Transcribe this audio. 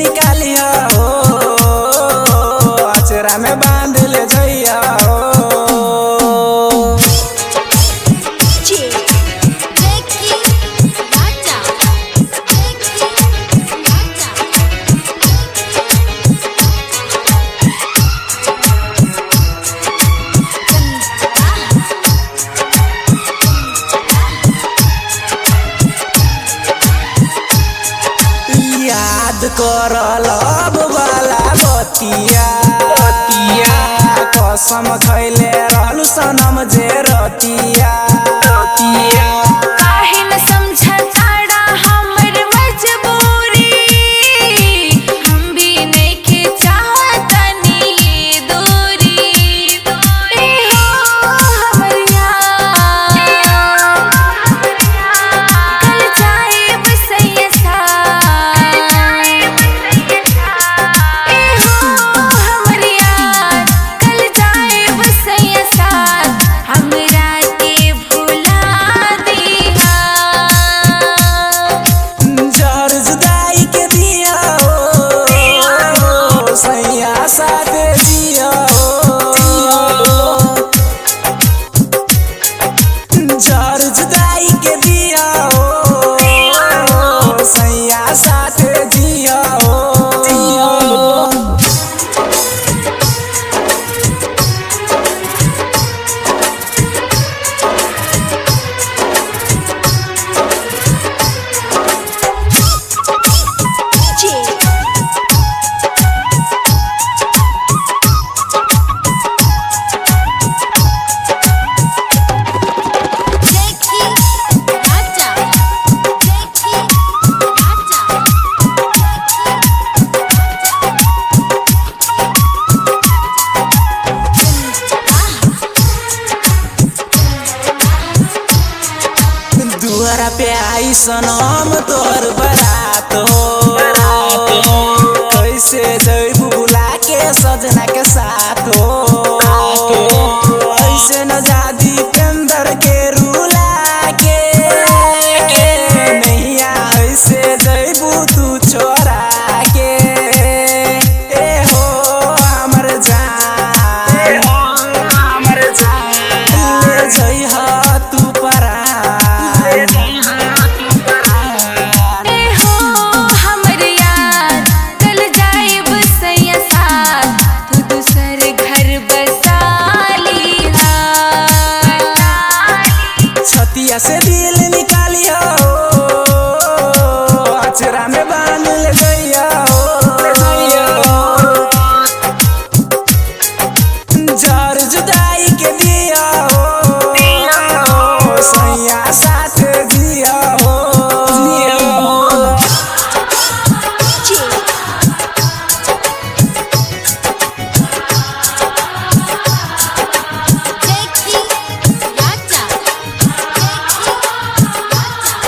निकालिया हो, अचरा में बांध ले जइया हो। Jackie Raja, Jackie Raja. याद कर लब वाला बतिया, बतिया कसम खैले रहलु सनम जे रतिया, रतिया। काहे न समझताड़ा हमर मजबूरी, हम भी नइखे चाहतनी ये दूरी। ए हो हमर यार, कल जाएब सैया साथ। ए हो हमर यार, कल जाएब सैया साथ, हमरा के भुला दिहा। जर जुदाई के दिया हो, सैया साथ जिया हो। जर जुदाई के दिया हो, सैया साथ जिया हो। Jackie Raja, Jackie Raja, दुआरा पे आई सनम तोहर बरात हो, कैसे जैबू बुला के सजना के साथ हो। ऐसे न जादी पेंदर के रुला के, नैया ऐसे जैबू तू छोरा के। ए हो हमर जान, हमर जान ले जइहा तू परान। ए हो हमर यार, कल जाएब सैया साथ, तू दूसर घर बसा लिहा। छतिया से दिल निकालियो, अचरा में बांध ले गइया हो। जर जुदाई के दिया हो, सैया साथ जिया हो। Jackie Raja, Jackie Raja.